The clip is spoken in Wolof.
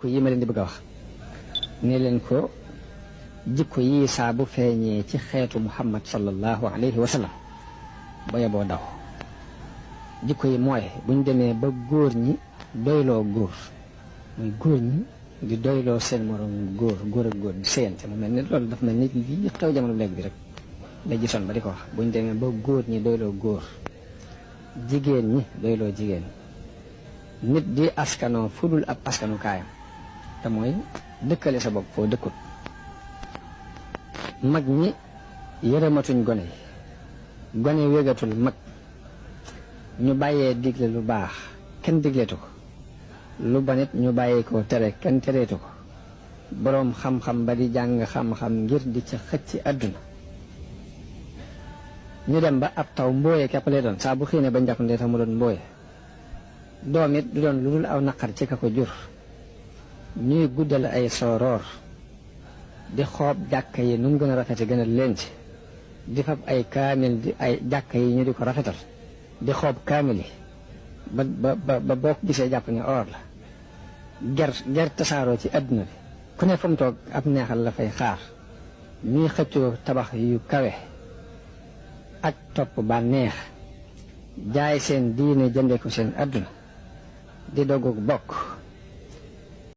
jikko yi ma leen di bëgg a wax ne leen ko jikko yi saa bu feeñee ci xeetu muhammad sallallahu alayhi wa sallam ba yeboo daw. jikko yi mooy buñ demee ba góor ñi doyloo góor muy góor ñi di doyloo seen morom góor ak góor di séyante mu mel ni loolu daf mel ni lii xew jamono léegi bi rek la gisoon ba di ko wax buñ demee ba góor ñi doyloo góor jigéen ñi doyloo jigéen nit di askanoo fudul ab askanu kaayam te mooy dëkkale sa bopp foo dëkkut mag ñi yërëmatuñ gone yi gone wégatul mag ñu bàyyee digle lu baax kenn digleetu ko lu banit ñu bàyyi ko tere kenn tereetu ko boroom xam-xam ba di jàng xam-xam ngir di ca xëcc àdduna ñu dem ba ab taw mbooye képp lay doon saa bu xiinee ba njàpp ndee tax mu doon mbooye doom it du doon lu dul aw naqar ci ka ko jur ñuy guddal ay sooroor di xoob jàkka yi nu mu gën a rafete gën a leen ci di fab ay kaamil di ay jàkka yi ñu di ko rafetal di xoob kaamil yi ba boo ko gisee jàpp ne or la ger tasaaroo ci àdduna bi ku ne fa mu toog ab neexal la fay xaar ñuy xëccoo tabax yu kawe ak topp ba neex jaay seen diine jënde ko seen àdduna di doggu bokk